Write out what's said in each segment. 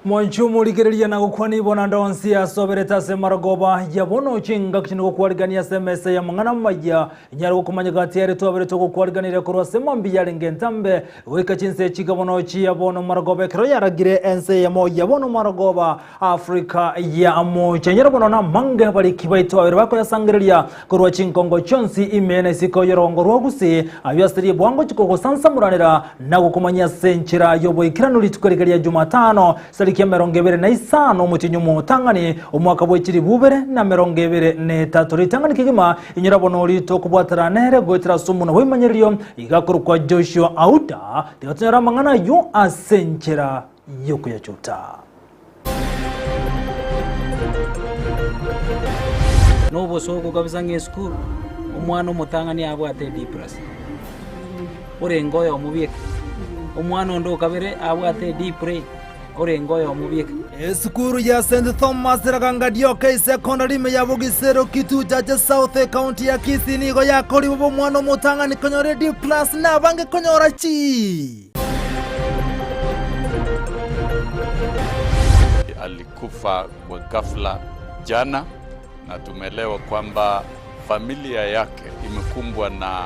Mwanche omorigereria na gokwana ibona ndonsi asoberete ase marogoba ya bono chingaki chinde gokwarigania ase emesa y'amang'ana amaya inyare gokomanya gati ere twabere togokwariganire korwa ase mambia yarenge entambe goika chinse chiga bono chia bono marogoba ekero yaragire ense eyemo ya bono marogoba Afrika ya mocha. Inyare bono namange abariki baito babere bakoyasangereria korwa chinkongo chionsi ime na isiko y'orogongo rwa Gusii, ayio ase ribwango chikogosansamoranera na gokomanyia ase enchera y'oboikeranu rituko riga ria Jumatano, sariki emerongo ebere na isano omotienyi omotang'ani, omwaka bwe chilifu ibere na emerongo ebere na etato. Ritang'ani kegima inyora bono ritokobwatana nere goetera ase omonwa bw'ebimanyererio iga akorokwa Joshua Auda, tiga tonyore amang'ana ayio ase enchera y'okoyachuta. Nobosooku kabisa ng'a esukuru omwana omotang'ani abwate D plus, orenge oyomo bieka, omwana onde okabere abwate D plain, orenge oyomo bieka. Esukuru ya St Thomas Ragangadioke Secondary ime ya Bogisero Kitujaje South ekaunti ya Kisii nigo yakorigwe bomwana omotang'ani konyora D plus na abange konyora C. Alikufa kwa ghafla jana na tumeelewa kwamba familia yake imekumbwa na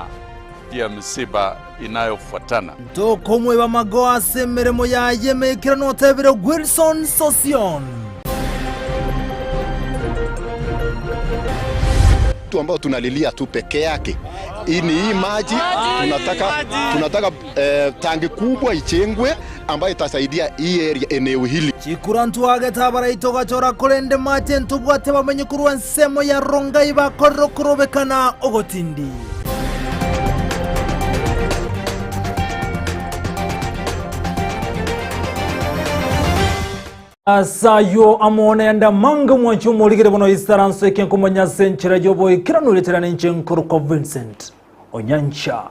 pia misiba inayofuatana. Tokomoiba amago ase emeremo yaye emeikeranu otebire Wilson Sossion. Tu ambao tunalilia tu peke yake hii ni hii maji tunataka, tunataka eh, tangi kubwa ijengwe ambayo itasaidia hii area eneo hili. Chikura ntwagete abaraito gachora korende mache ntobwate bamenyi korwa ensemo ya Rongai bakorire okorobekana ogotindi. Ase ayio amo nende amange mwanche omorigere bono isaranso eke nkomanya ase enchera y'oboikeranu eretera ninche nkorokwa Vincent Onyancha.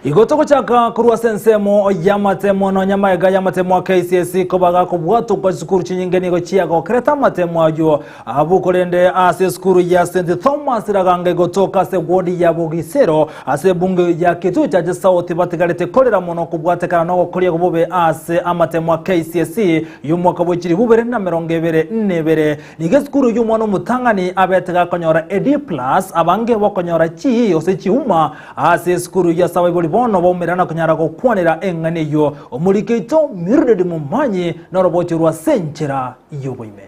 Igo togochaka korwa ase ensemo y'amatemo nonya amaega y'amatemo a KCSE koba gakobwatwa kwa chisukuru chinyinge nigo chiagokerete amatemo ayio abwo korende ase esukuru ya St Thomas Raganga egotoka ase ward ya Bogisero ase ebunge ya Kitui Chache South batigarete korera mono kobwatekana nogokoria bobe ase amatemo a KCSE y'omwaka bwe chilifu ibere na emerongo ebere na ebere. Nigo esukuru y'omwana omotang'ani abete gakonyora a D plus, abange bokonyora chi gose chiuma ase esukuru eyio ase abaibori bono baumerana na konyara gokwanera eng'ana eyio. Omoriki oito Mildred Momanyi noroboti orwo ase enchera y'oboime.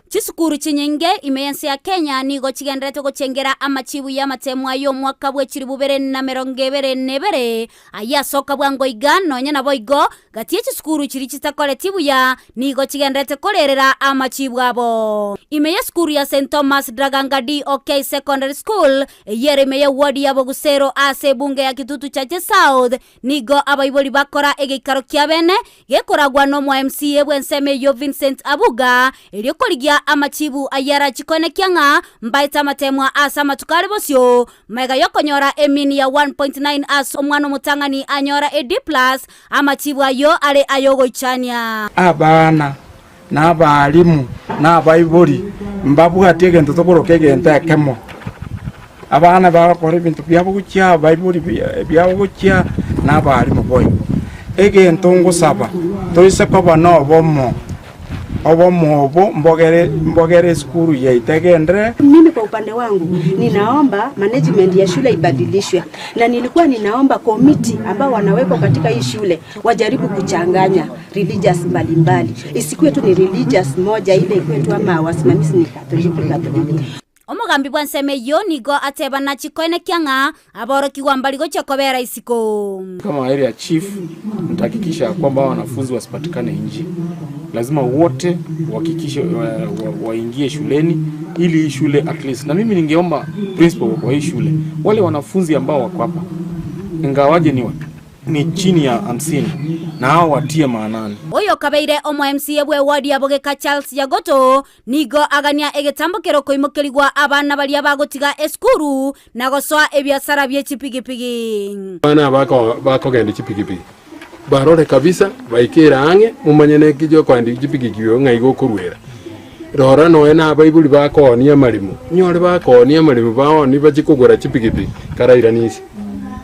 Chisukuru chinyinge ime y'ense ya Kenya nigo chigendererete gochengera amachibu y'amatemwa y'omwaka bwe chilifu bibere na emerongo ebere na ebere, Ayio asoka bwango iga, nonya naboigo, gati ye chisukuru chiria chitakoreti buya, nigo chigendererete korerera amachibu abo. Ime y'esukuru ya St Thomas Dragangadi OK Secondary School, eyio ere ime y'ewodi ya Bogusero ase ebunge ya Kitutu Chache South, nigo abaibori bakora egeikaro kia bene gekoragwa nomoa MCA bw'ensemo eyio Vincent Abuga, erio korigia amachibu ayio arachie koenekia ng'a mbaete amatemwa ase amatuko are bosio. Magega y'okonyora emean ya 1.9 ase omwana omotang'ani anyora a D plus, amachibu ayio are ay'ogoichania. Abana, na abalimu, na abaibori mbabwati egento tokoroka egento ekemo. Abana bagokora ebinto biabo gochia, abaibori biabo gochia, na abalimu boigo. Egento ngosaba, toise koba na obomo. Obomo obo mbogere mbogere esukuru yaito egenderere. Mimi kwa upande wangu ninaomba management ya shule ibadilishwe, na nilikuwa ninaomba komiti ambao wanawekwa katika hii shule wajaribu kuchanganya religious mbalimbali, isikuwe tu ni religious moja ile ikuwe tu ama wasimamizi ni Katoliki Katoliki. Omogambi bw'ensemo eyio nigo atebana chikoenekia ng'a aborokigwa mbari gochia kobera isiko. Kama area chief nitahakikisha ya kwamba hawa wanafunzi wasipatikane nje, lazima wote wahakikishe waingie shuleni ili hii shule at least. Na mimi ningeomba principal wa hii shule, wale wanafunzi ambao wako hapa ingawaje ni, ni chini ya hamsini na hao watie maanani. Oyo kabeire omo MCA bw'ewodi ya Bogeka Charles Yagoto Nigo agania egetambo kerokoimokerigwa abana baria bagotiga esukuru na gosoa ebiasara bie chipigipigi. Abana aba bakogenda chipigipigi barore kabisa baikere ang'e momanye neki giokoenda chipigigi oyo ng'ai gokoruera. Rora nonya na abaibori bakoonia amaremo, onyore bakoonia amaremo baoonie bachie kogora chipigipigi karairanie ise.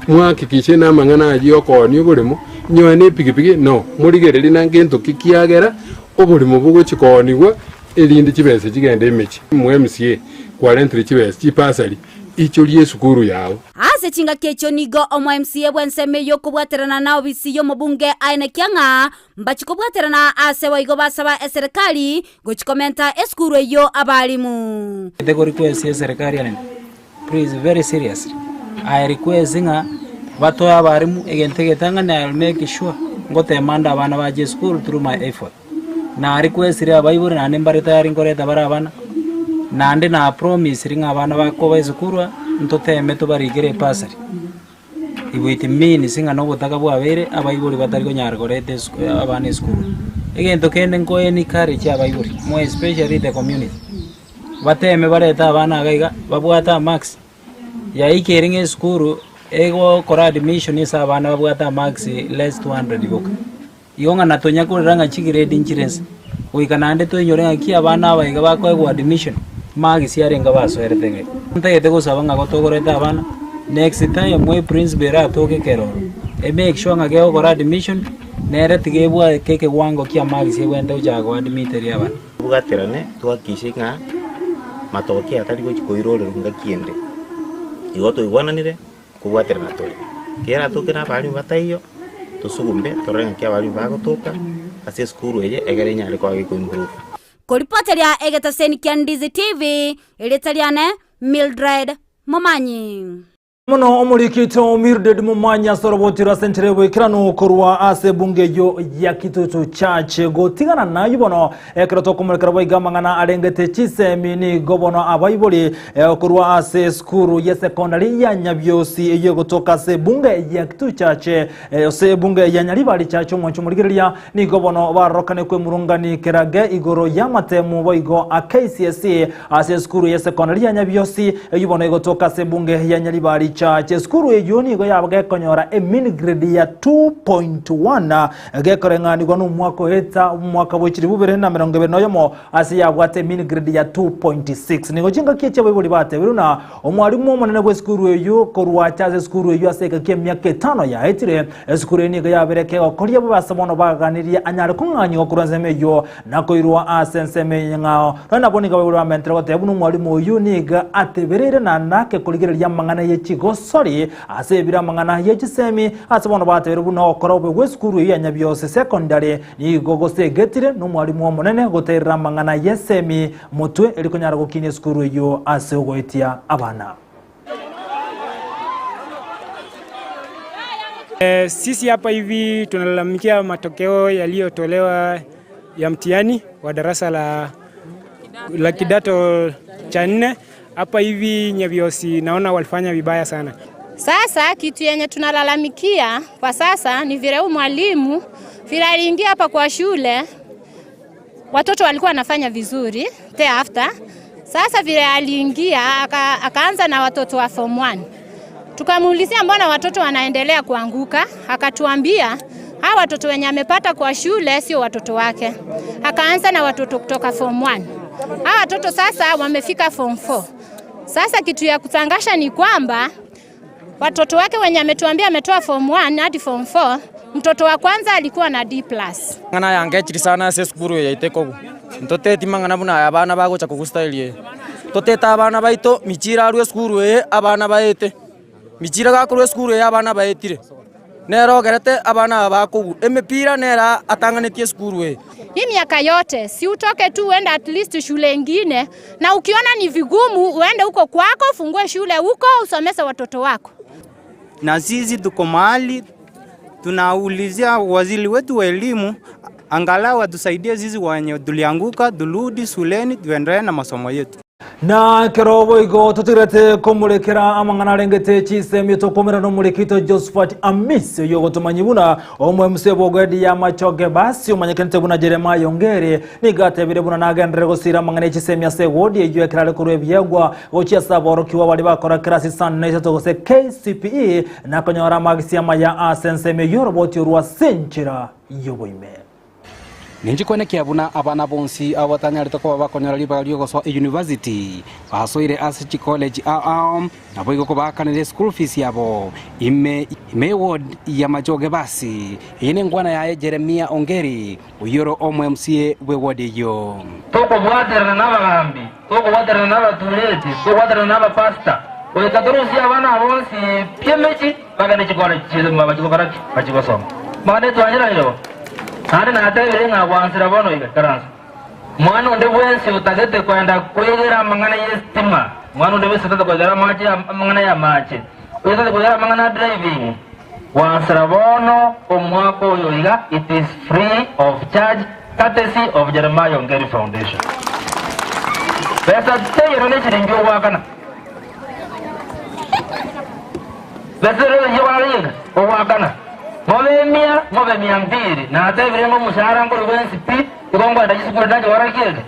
Mwahakikishe na amang'ana ayio okoonia oboremo, nyoe na epigipigi no, morigererie na ngento ki kiagera. Oborimo bogochia koonigwa, erinde chibesa chigende emechie. Mca kwarentire chibesa chipasari ichorie esukuru yao. Ase chingaki echio nigo omo MCA bw'ensemo eyio okobwaterana na obisi y'omobunge aenekia ng'a mbachi kobwaterana ase boigo basaba eserekari gochi komenta esukuru eyio abalimu. Ete request ya eserekari ere please very seriously I request ng'a batoe abalimu egento egetang'ani I will make sure ngotema nde abana bache esukuru through my effort. Na requestire abaibori naende mbare tayari nkoreta bare abana, naende na promisiri ng'a abana bakoba esukuru aa ntoteme tobarikere ebursary. Igo it means ng'a na obotaka bwabeire abaibori batari konyara koreta esuku abana esukuru. Egento kende nko encourage abaibori more especially the community, bateme barete abana iga iga babwate amarks, yaikeire ng'a esukuru egokora admission ase abana babwate amarks less 200 boka. Igo ng'a natonya korera ng'a chigrade nchire nse, goika naende toinyore ng'aki abana aba iga bakoegwa admission, marks arenge basoerete ng'ai. Ntagete gosaba ng'a gotogorete abana, next time eprinciple eratoke ekero oro, e make sure ng'a gegokora admission, nere tiga ebwake ekewango kia marks ebwenerete gochaka koadmiteria abana. Tobwaterane tohakikishe ng'a matokeo aya tari gochia koirorerwa ngaki ende. Igo toigwananire. Kobwaterana tore. Kera atoke na abalimu bataiyo, tosugumbe torore ng'aki abalimu bagotoka ase esukuru eye egere enyare koba geko improve. Koripoteria egetaseni kia Ndizi TV, erieta riane Mildred Momanyi. Mono omorikito Mildred Momanyi ase oroboti rwa enchera y'oboikeranu korwa ase ebunge eyio ya Kitutu Church gotigana nayo bono Ekero tokomorekera boigo amang'ana arengete chisemi, nigo bono abaibori korwa ase esukuru y'esekondari ya Nyabiosi eyio egotoka ase ebunge ya Kitui Church ase ebunge ya Nyaribari Church omwancho omorigereria nigo bono barorokane kwemurungani kerage igoro y'amatemu boigo a KCSE ase esukuru y'esekondari ya Nyabiosi eyio bono egotoka ase ebunge ya Nyaribari Church. Esukuru eyio nigo yabegekonyora emean grade ya 2.1 Gekoreng'anigwa nomwaka oeta, omwaka bwe chilifu bibere na emerongo ebere na oyomo, ase yabwate mean grade ya 2.6. Nigo chingaki echi abaibori batebiru na omwalimu omonene bw'esukuru eyio korwa acha ase esukuru eyio ase egeka ki'emiaka etano yaetire. Esukuru eyio nigo yabere kegokoria bobe ase bono baganirie anyare kong'anyigwa korwa ensemo eyio na koirwa ase ensemo enyeng'ao. Nonya nabo nigo abaibori bamentere goteba buna omwalimu oyio nigo atebereire naende ake korigereria amang'ana ye chigosori Ase ebiro amang'ana ye chisemi ase bono batebirie buna ogokora obobe gw'esukuru eyio ya Nyabiose Secondary nigo gosegetire nomwalimu omonene goterera amang'ana y'esemi motwe eri konyara gokinia esukuru eyio ase ogoetia abana. Sisi hapa hivi tunalalamikia matokeo yaliyotolewa ya mtihani wa darasa la, la kidato cha nne. Hapa hivi Nyabiosi naona walifanya vibaya sana. Sasa kitu yenye tunalalamikia kwa sasa ni vile huyu mwalimu vile aliingia hapa kwa shule, watoto walikuwa wanafanya vizuri te after. Sasa vile aliingia aka, akaanza na watoto wa form 1. Tukamuulizia mbona watoto wanaendelea kuanguka, akatuambia hawa watoto wenye amepata kwa shule sio watoto wake. Akaanza na watoto kutoka form 1. Hawa watoto sasa wamefika form 4. Sasa kitu ya kutangasha ni kwamba watoto wake wenye ametuambia ametoa form 1 hadi form 4, mtoto wa kwanza alikuwa na D+. Ng'ana yangechiri sana ase esukuru eye yaito ekogwa. Ntoteti mang'ana buna aya abana bagocha kogwa style eye. Totete abana baito michira arwe esukuru eye abana baete. Michira gakorwa esukuru eye abana baetire. Nere ogerete abana aba bakogwa. Emepira nere atang'anetie esukuru eye. Hii miaka yote si utoke tu uende at least shule ingine, na ukiona ni vigumu uende huko kwako, ufungue shule huko usomese watoto wako. Na sisi tuko mahali tunaulizia waziri wetu wa elimu angalau atusaidie sisi wenye tulianguka, turudi shuleni tuendelee na masomo yetu. Na ekero boigo totigerete komorekera amang'ana arengete chisemi tokomera nomorikito Josephat Amisi oyo ogotomanyi buna omoemuse bw'ogwedi ya machoge basi omanyekanete buna Jeremiah Ongeri nigo atebire buna nagenderere gosira amang'ana echisemi ase ewodi eyio ekero are korwa ebiegwa gochia ase aborokigwa baria bakora kerasi isano na isato gose KCPE na konyora amagisi amaya ase ensemo eyio oroboti orwo ase enchera y'oboime. Ninche kwenekia buna abana bonsi abo batanyarete koba bakonyora ribaga ri'ogosoa eyunivasiti basoire ase chicollege ao ao, naboigo kobaakanera eschool fees yabo ime ime eward ya Machoge basi. Eye nenkwana yaye Jeremia Ongeri, oyio ore omo MCA bw'eward eyio. Tokobwaterana nabagambi, tokobwaterana nabatureti, tokobwaterana nabapastor, goika torusie abana aba bonsi pi emechi bagende chikoleji chiaito bachie gokora ki? Bachie gosoma. Mang'ana etwanyeranire bo. Naende natebire ng'a gwansera bono iga, ikaransa. Mwana onde bwensi otagete kwenda kwegera amang'ana y'esitima, mwana onde bwensi otagete kwegera amache amang'ana y'amache, oyotagete kwegera amang'ana a driving, Gwansera bono omwaka oyo iga it is free of charge courtesy of Jeremiah Ongeri Foundation. Besa teiyo nonye chiringi ogoakana. Besa teiyo nonye ogoakana ogoakana. Mobe emia, mobe mia mbili. Natebire ng'a omoshahara nkori bwensi pi, igo nkoenda chisukuru nachi gokora ki eke?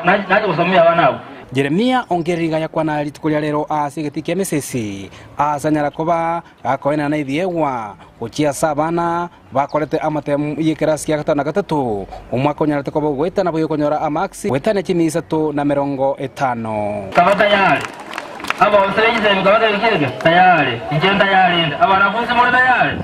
Nachi nachi gosomia abana abwo. Jeremia Ongeri iga yakwana rituko ria rero ase egetii kia Mesesi, aase anyara koba Gakoenana ebiegwa gochia ase abana bakorete amatemu y'ekerasi kia gatano na gatato, omwaka onyarete koba ogoetana boigo konyora amarks goetania chimia isato na merongo etano. Kaba tayari. Abonsi be chisemi kaba keri kiege tayari. Inche ntayari inde. Abanafunsi more tayari?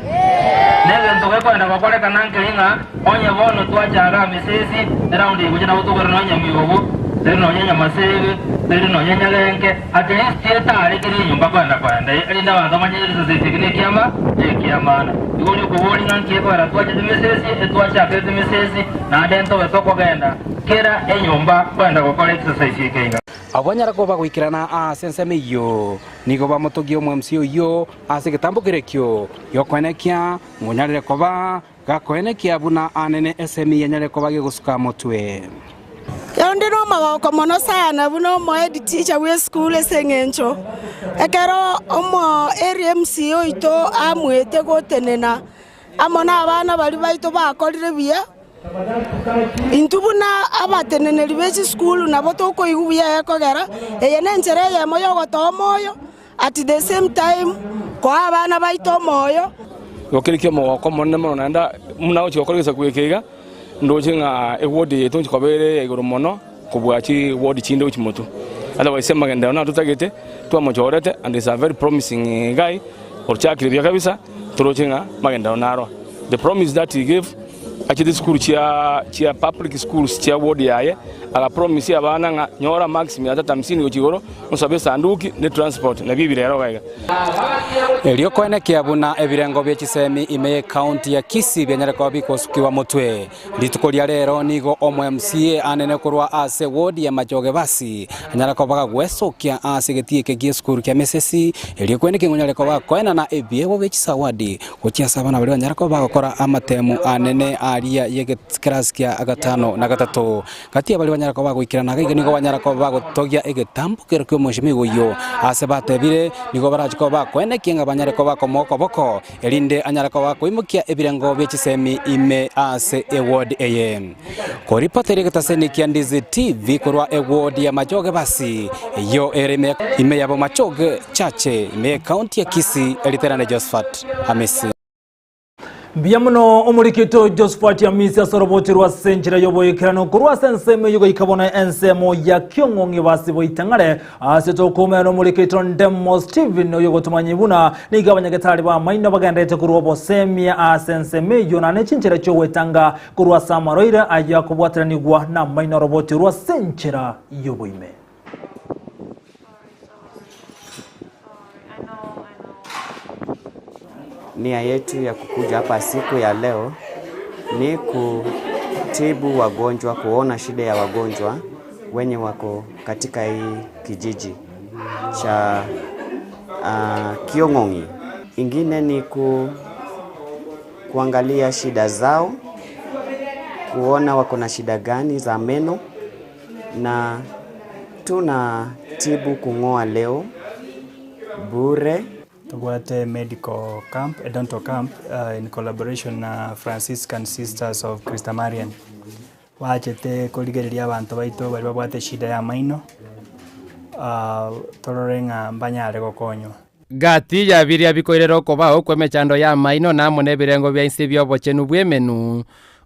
Negento gekoenda gokorekana nkeri ng'a onye bono twachaga amesesi, eraundi egocha nabo tokore nonya emiogo, teri nonya nyamasebe, teri nonya nyagenke, At least etare kera enyomba kwenda kwenda erinde abanto bamanye egesaseti eke nekiama nekiamana. Igo oria okoboria ng'a nki ekogera twachete mesesi etwachakerete mesesi naende ntobe tokogenda kera enyomba kwenda gokora exercise eke iga. Abwo banyare koba goikerana ase ensemo eyio, nigo bamotogie omwemsi oyio ase egetambo kerekio gi'okoenekia, ng'onyarire koba Gakoenekia buna anene esemi yanyare koba gegosuka motwe. Ekero nde nomogoko mono sana buna omo head teacher bwe esukuru ase eng'encho ekero omo area MCA oito amoete gotenena amo na abana baria baito bakorire buya, intwe buna abateneneri be chisukuru nabo tokoigwa buya ekogera eye nenchera eyemo yogotoa omoyo. At the same time koa abana baito omoyo. Igo kere ki'omogoko omonene mono naende buna agochia gokora egesaku eke iga, ndoche ng'a eward yaito ngochia koba ere ya igoro mono kobua chiward chinde gochia motwe. Otherwise amagenderero natotagete, twamochorete and is a very promising guy, ochakire buya kabisa, toroche ng'a amagenderero naro. The promise that he gave. Achete chisukuru chia chia public schools chia ward yaye, aga promise abana ng'a nyora marks mia tatu hamsini gochia igoro, mosabe esanduki ne transport, nabio ebi rero iga iga. Erio koenekia buna ebirengo bie chisemi ime y'ecounty ya Kisii bianyare koba bigosukigwa motwe. Rituko ria rero nigo omo MCA anene korwa ase ward ya Machoge Basi anyare koba gagwesokia ase egetii eke gi'esukuru kia Mesesi erio koenekia ng'a onyare koba gakoenana ebiegwa bie chisawadi Gochia ase abana baria banyare koba bagokora amatemu anene aria y'ekerasi kia gatano na gatato. Gati ya baria banyare koba bagoikerana iga iga nigo banyare koba bagotogia egetambo kero ki'omochimiwa oyio. Aase batebire, nigo barache koba bakoenekia ng'a banyare koba bakomoa okoboko, erinde anyare koba akoimokia ebirengo bie chisemi ime ase eward eye. Koripotera egetaseni kia Ndizi TV korwa eward ya Machoge basi, eyio ere ime ime ya Bomachoge Chache ime y'ecounty ya Kisii eriterane Josephat Amisi. Mbuya mono omorikito Josephat Amisi ase oroboche rwa ase enchera y'oboikeranu korwa ase ensemo eyio goika bono ensemo ya Kiong'ong'i basi boitang'are ase tokoumera nomorikito Ndemo Stephen oyo ogotomanyia buna nigo abanyagetari b'amaino bagenderete korwa obosemia ase ensemo eyio na ne chinchera chi'ogwetanga Korwa ase amarwaire ayio akobwataranigwa namaino oroboti orwo ase enchera y'oboime. Nia yetu ya kukuja hapa siku ya leo ni kutibu wagonjwa, kuona shida ya wagonjwa wenye wako katika hii kijiji cha uh, Kiong'ong'i. Ingine ni ku, kuangalia shida zao, kuona wako na shida gani za meno, na tunatibu kung'oa leo bure. Tobwate medical camp, a dental camp in collaboration na Franciscan Sisters of Christamarian. Bachete korigereria abanto baito baria babwate eshida y'amaino, torore ng'a mbanyare gokonywa. Gati ya biria bikoirera okobao kw'emechando y'amaino na amo nebirengo bia inse bi'obochenu bw'emenwa.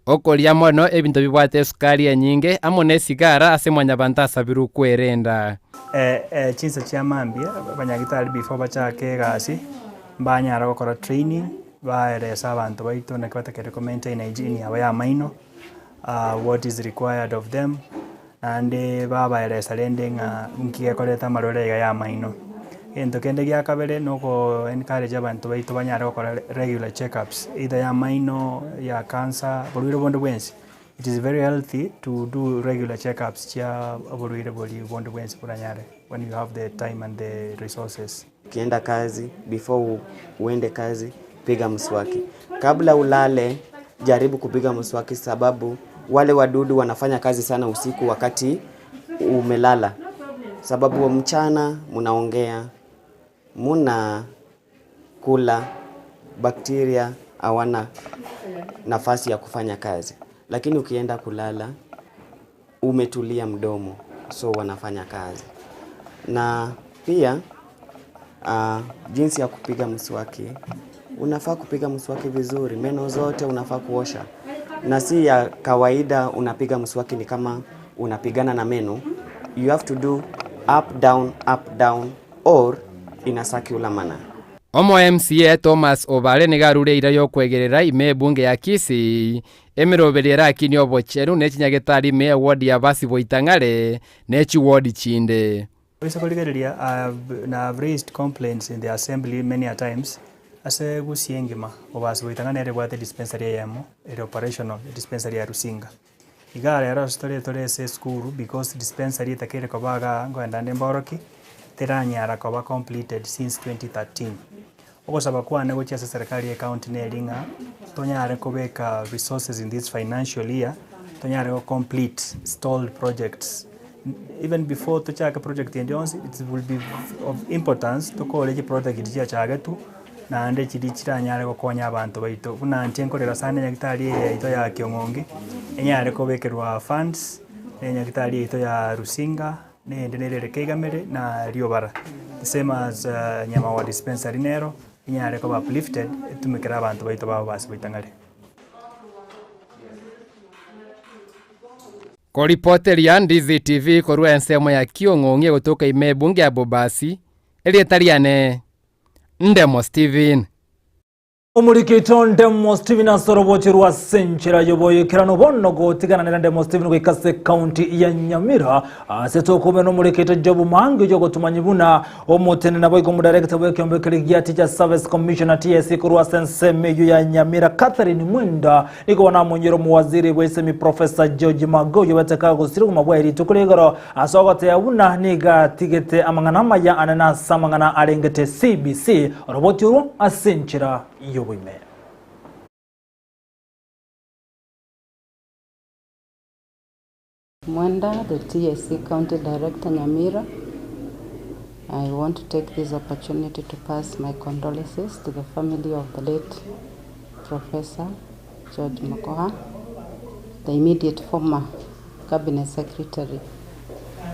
Okoria mono ebinto bibwate esukari enyinge amo nesigara ase mwanyabanto asabirwe kwerenda. Chinsa chia mambia abanyagitari before bachake egasi mbanyara gokora training baerese abanto baito naki batakeire ko maintain hygiene yabo ya amaino, what is required of them, naende babaeresa rende ng'a nki gekoreta amarwaire iga ya amaino. Egento kende gia kabere na oko encourage abanto baito banyare gokora regular check ups either ya amaino, ya cancer, borwaire bonde bwensi. It is very healthy to do regular check ups chia oborwaire boria bonde bwensi boranyare when you have the time and the resources. Ukienda kazi, before uende kazi, piga mswaki. Kabla ulale, jaribu kupiga mswaki sababu wale wadudu wanafanya kazi sana usiku wakati umelala. Sababu mchana munaongea, muna kula, bakteria hawana nafasi ya kufanya kazi. Lakini ukienda kulala, umetulia mdomo, so wanafanya kazi. Na pia jinsi ya kupiga mswaki, unafaa kupiga mswaki vizuri, meno zote unafaa kuosha. Na si ya kawaida unapiga mswaki ni kama unapigana na meno. You have to do up, down, up, down or in a circular manner. Omo MCA Thomas Obare nigo arure eira y'okwegerera ime ebunge ya Kisii, emeroberi erakinie obochenu ne chinyagetari ime ewodi ya Basi-Boitang'are ne chiwodi chinde. Oise korigereria I have na have raised complaints in the assembly many a times ase Gusii engima Bobasi Boitang'a nere ebwate dispensary eyemo ere operational dispensary ya Rusinga. Igaa rero ase tore tore ase esukuru because dispensary etakeire koba igaa nkoenda nde mboroki teranyara koba completed since 2013. Ogosaba kwane gochia ase serikali ya ecounty neri ng'a tonyare kobeka resources in this financial year tonyare go complete stalled projects even before tochake project ende yonsi it will be of importance tokore chiproject chiachagetwe naende chiria chiranyare gokonya abanto baito. Buna inche nkorera sana enyagitari eye yaito ya Kiong'ongi enyare kobekerwa funds na enyagitari yaito ya Rusinga. Nende nere ere Keigamere na Riobara, the same as Nyamawa dispensary nero enyare koba uplifted etumekere abanto baito babo base goitang'are. Koripoteria Ndizi TV korwa ensemo ya Kiong'ong'i egotoka ime ebunge ya Bobasi, erieta riane Ndemo Steven. Omorikito Ndemo Steven ase orobochi rwa ase enchera y'oboyekerano bono gotigananera Ndemo Steven goika ase ekaunti ya Nyamira ase tokobe n'omorikito Job Mangi oyo ogotumanya buna omotenena boigo omodarekta bw'ekeombe keria gia Teacher Service Commissioner TSC korwa ase ensemo eyio ya Nyamira Catherine Mwenda nigo bono amonyire omowaziri bw'esemi Professor George Magoha oyo obete kagosira obogima bwaye rituko ria igoro Ase ogoteeba buna nigo atigete amang'ana amaya ane na ase amang'ana arengete CBC, oroboti orwo ase enchera y'oboime. Mwenda, the TSC County Director Nyamira, I want to take this opportunity to pass my condolences to the family of the late Professor George Magoha, the immediate former Cabinet Secretary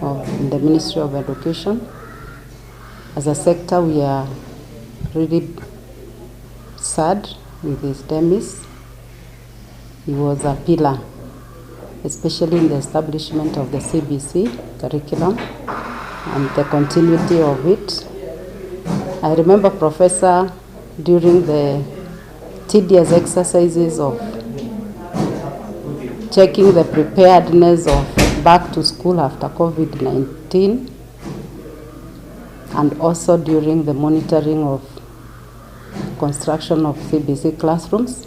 of the Ministry of Education. As a sector, we are really sad with his demise. He was a pillar, especially in the establishment of the CBC curriculum and the continuity of it. I remember Professor during the tedious exercises of checking the preparedness of back to school after COVID-19 and also during the monitoring of construction of CBC classrooms.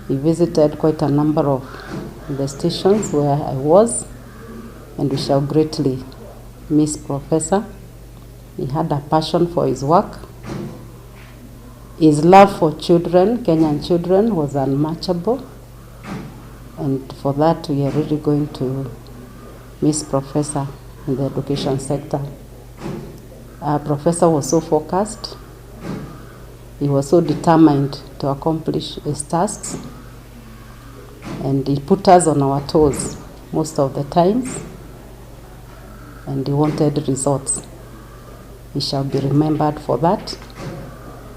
He visited quite a number of the stations where I was and we shall greatly miss Professor. He had a passion for his work. His love for children, Kenyan children, was unmatchable. And for that, we are really going to miss Professor in the education sector. Uh, Professor was so focused. He was so determined to accomplish his tasks. And he put us on our toes most of the times. And he wanted results. He shall be remembered for that.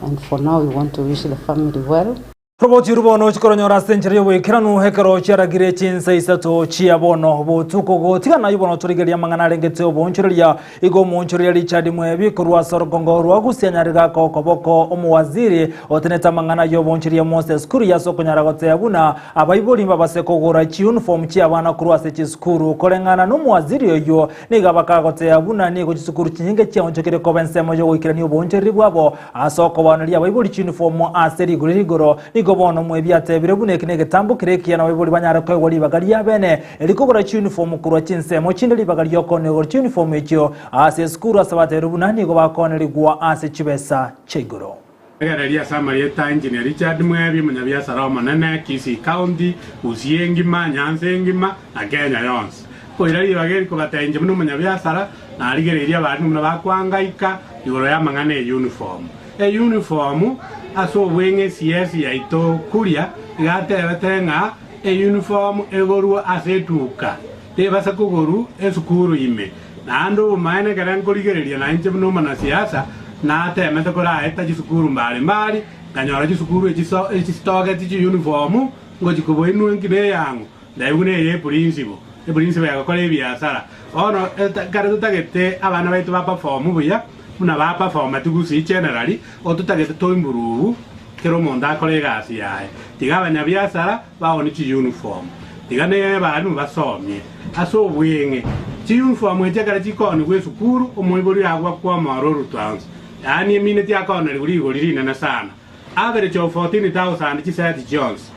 And for now, we want to wish the family well. Robotiru bono chikoronyora ase enchera y'oboikeranu ekero chiaragire chinsa isato chia bono botuko gotigana nayo bono torigereria amang'ana arengete oboonchoreria igo omoonchoreria Richard Mwebi korwa ase orogongo rwa Gusii anyare gaka okoboko omowaziri otenete amang'ana y'oboonchoreria Moses Kuria ase okonyara goteba buna abaibori mbabase kogora chiuniform chi'abana korwa ase chisukuru koreng'ana n'omowaziri oyio nigo abakagoteba buna nigo chisukuru chinyinge chiaonchokire koba ensemo y'ogoikerania oboonchoreri bwabo Ase okobaoneria abaibori chiyunifomu ase rigori rigoro, nigo bono mwebi atebire buna eki negetambo kere ekiya nabaibori banyare koegwa ribaga riabene erikogora chiyunifomu korwa chinsemo chinde ribaga ri'okoonigwa chiyunifomu echio ase esukuru ase batebirie buna nigo bakoonerigwa ase chibesa chia igoro. Egereria ase amarieta a Engineer Richard Mwebi, omonyabiasara omonene, Kisii County, Gusii engima, Nyanza engima na Kenya yonsi. Koira ribaga eri kobatebia inche buna omonyabiasara, Narigereirie abarimu buna bakoangaika igoro y'amang'ana e uniform. E uniform ase obweng'e CS yaito Kuria iga atebete ng'a e uniform egorwe ase etuka, tebasa kogoru esukuru ime. Naende obomaene ekere nkorigereria nainche buna omonasiasa natemete koraeta chisukuru mbari mbari, nkanyora chisukuru echisitogeti chi uniform ngochi koboinwa nki neyang'o. Naigwe neye eprinciple, eprinciple ya gokora ebiasara. Bono ekero totagete abana baito ba perform buya, buna ba performeti gusii generally, o totagete to improve kera omonto akore egasi yaye. Tiga abanyabiasara baonie chi uniform, tiga ne abalimu basomie ase obweng'e. Chi uniform echi ekero chikoonigwa esukuru, omoibori agwo akwomora orutwa onsi, yaani emineti akoonerigwa rigori rinene sana. Average of 14,000 chiseti chionsi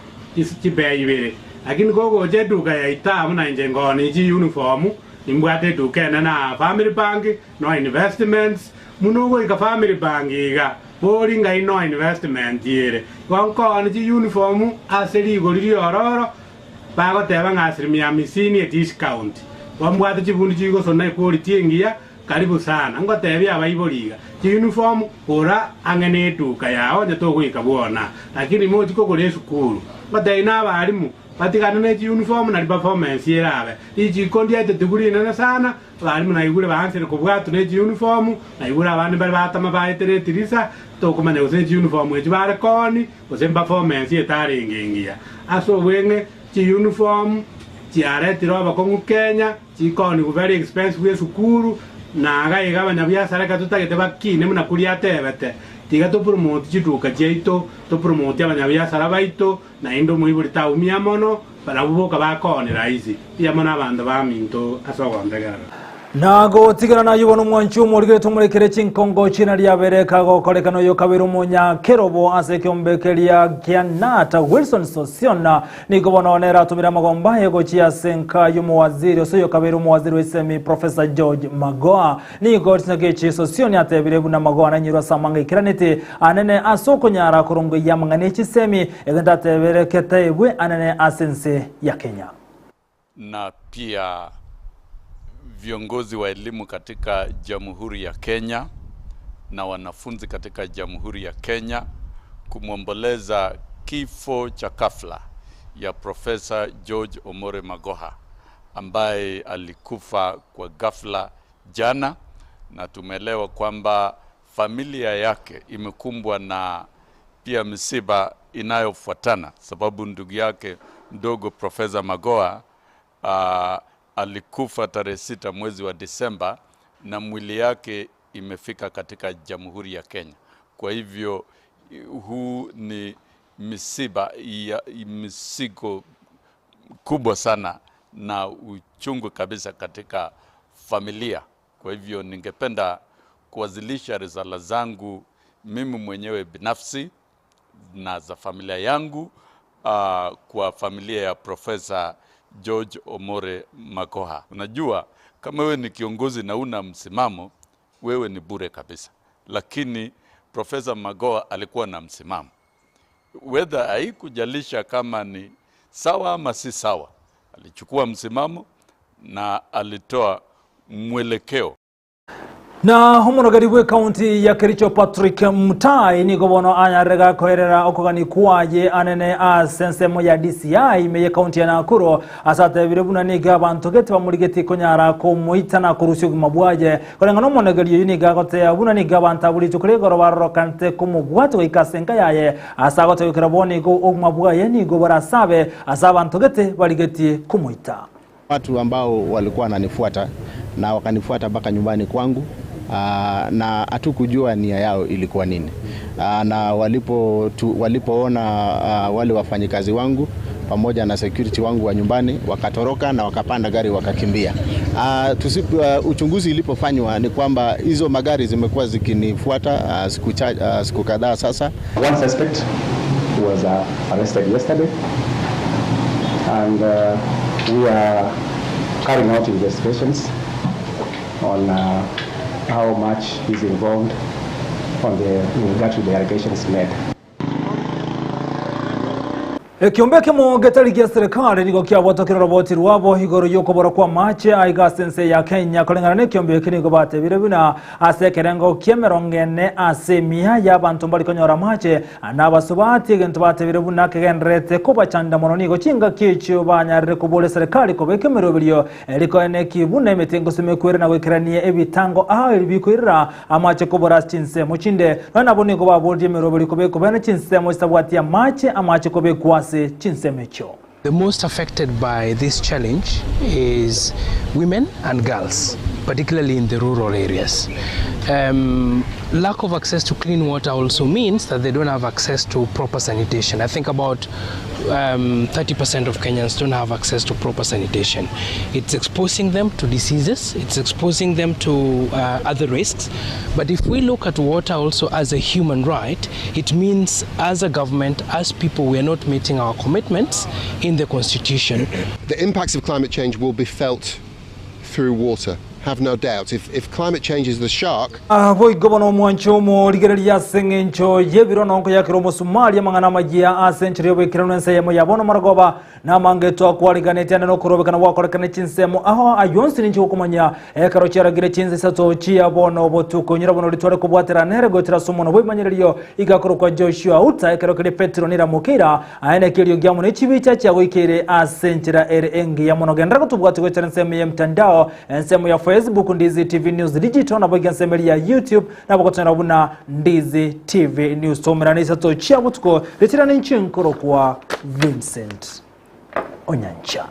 chibea ibere. Lakini kogocha eduka yaito amo na inche nkooni chiuniform, nimbwate eduka enene aa Family Bank, Noah Investments, buna ogoika Family Bank iga, bori ngai Noah Investment ere. Igo nkooni chiuniform ase rigori riororo, bagoteba ng'a asilimia hamsini e discount. Igo mbwate chibundi chigosona equality engiya, Karibu sana. Ngotebie abaibori iga, chiuniform gora ang'e neduka yao onye togoika bwona, lakini mochi kogora esukuru. Ngotebie na abalimu batigane ne chiuniform nari performance erabe. Richiko ndiaetetigwe rinene sana, abalimu naigure baansire kobwatwa ne chiuniform, naigure abande mbare batama baetere etirisa, tokomanya gose chiuniform echi bare kooni gose performance etarenge engiya. Ase obweng'e chiuniform chiaretire obokong'u Kenya. Chikoni very expensive esukuru na iga iga abanyabiasara ekero totagete bakine buna kuria atebete tiga to promote chiduka chiaito to promote abanyabiasara baito naende omoibori taumia mono barabwo boka bakoni rahisi mbuya mono abanto baminto ase ogontegerera. Na gotigana nayio bono omwanchi omorigete omorekere chinkongo china riabere kagokorekana oyo kabere omonyakerobo ase ekeombe keria kia Nata Wilson Sosiona Nigo bono nere atomire amagomba aye gochia ase enka y'omowaziri ase oyokabeire omowaziri w'esemi Professor George Magoha. Nigo chinsa echi Sosioni atebire buna Magoha nainyirwe ase amang'a aikiranete anene ase okonyara korongoyia amang'ana echisemi, egento atebire ketaebwe anene ase ense ya Kenya. Na pia viongozi wa elimu katika Jamhuri ya Kenya na wanafunzi katika Jamhuri ya Kenya kumwomboleza kifo cha ghafla ya Profesa George Omore Magoha ambaye alikufa kwa ghafla jana, na tumeelewa kwamba familia yake imekumbwa na pia misiba inayofuatana, sababu ndugu yake mdogo Profesa Magoha alikufa tarehe 6 mwezi wa Disemba na mwili yake imefika katika Jamhuri ya Kenya. Kwa hivyo huu ni misiba ya misigo kubwa sana na uchungu kabisa katika familia. Kwa hivyo ningependa kuwasilisha risala zangu mimi mwenyewe binafsi na za familia yangu kwa familia ya Profesa George Omore Magoha. Unajua, kama wewe ni kiongozi na una msimamo, wewe ni bure kabisa. Lakini Profesa Magoha alikuwa na msimamo, whether haikujalisha kama ni sawa ama si sawa, alichukua msimamo na alitoa mwelekeo. Na omorogeri bw'ekaunti ya Kericho Patrick Mutai nigo bono anyarire gakoerera okogani kwaye anene ase ensemo ya DCI ime y'ekaunti ya Nakuru ase atebire buna nigo abanto gete bamorigetie konyara komoita na korusia obogima bwaye. Koreng'ana omonegeri oyio nigo agotea buna nigo abanto abwo rituko ria igoro barorokanete komobwata goika ase enka yaye ase agotebi bono nigo obogima bwaye nigo borasabe ase abanto gete barigetie komoita. Watu ambao walikuwa wananifuata na wakanifuata mpaka nyumbani kwangu aa, na hatukujua nia yao ilikuwa nini. Aa, na walipo tu, walipoona aa, wale wafanyikazi wangu pamoja na security wangu wa nyumbani wakatoroka na wakapanda gari wakakimbia. Aa, tusipo, uh, uchunguzi ilipofanywa ni kwamba hizo magari zimekuwa zikinifuata uh, siku, cha, uh, siku kadhaa sasa. One suspect was uh, arrested yesterday, and uh, we are carrying out investigations on uh, how much he's involved on the, in regard to the allegations made. Ekiombe ekemo getari gia serikali nigo kiabwatokire oroboti rwabo igoro y'okobora kwa amache aiga ase ense ya Kenya. Koreng'ana na ekiombe eke nigo batebire buna ase ekerengo kia emerongo ene ase emia y'abanto mbari konyora amache na abasubati egento batebire buna kegendererete kobachanda mono nigo chingaki echio banyarire kobora eserikali kobeka emeroberio erikoeneki buna emete ngosima ekwere na goikerania ebitango ao ebi bikoirera amache kobora ase chinsemo chinde. Nonya nabo nigo baborire emeroberio kobekwa bene chinsemo chitabwati amache, amache kobekwa ase chinsemo echio. The most affected by this challenge is women and girls, particularly in the rural areas. Lack of access to clean water also means that they don't have access to proper sanitation. I think about 30% of Kenyans don't have access to proper sanitation. It's exposing them to diseases, it's exposing them to other risks. But if we look at water also as a human right, it means as a government, as people, we are not meeting our commitments in the Constitution. The impacts of climate change will be felt through water, have no doubt. If, if climate change is the shark, Boigo bono omwancho omorigereria ase eng'encho y'ebiro nonko yakera omosumari amang'ana amayia ase enchera y'oboikeranu ense eyemo ya bono marogoba namange twakwariganetie ande nokorobekana gwakorekana chinsemo aho ayonsi ninche gokomanya ekero chiaragire chinsa isato chia bono botuko nyira bono ritware kobwatera nere goetera ase omono bw'ebimanyererio igakorokwa Joshua Uta ekero keria Petero niramokeira Aye nekerio giamo ne chibicha chiagoikeire ase enchera ere engiya mono. Genderera gotobwatia goetera ensemo ya mtandao, ensemo ya Facebook Ndizi TV News Digital, naboigo ensemo eria ya YouTube nabo gotonyora buna Ndizi TV News. Toumerane isato chia botuko, ritira ninche nkorokwa Vincent Onyancha.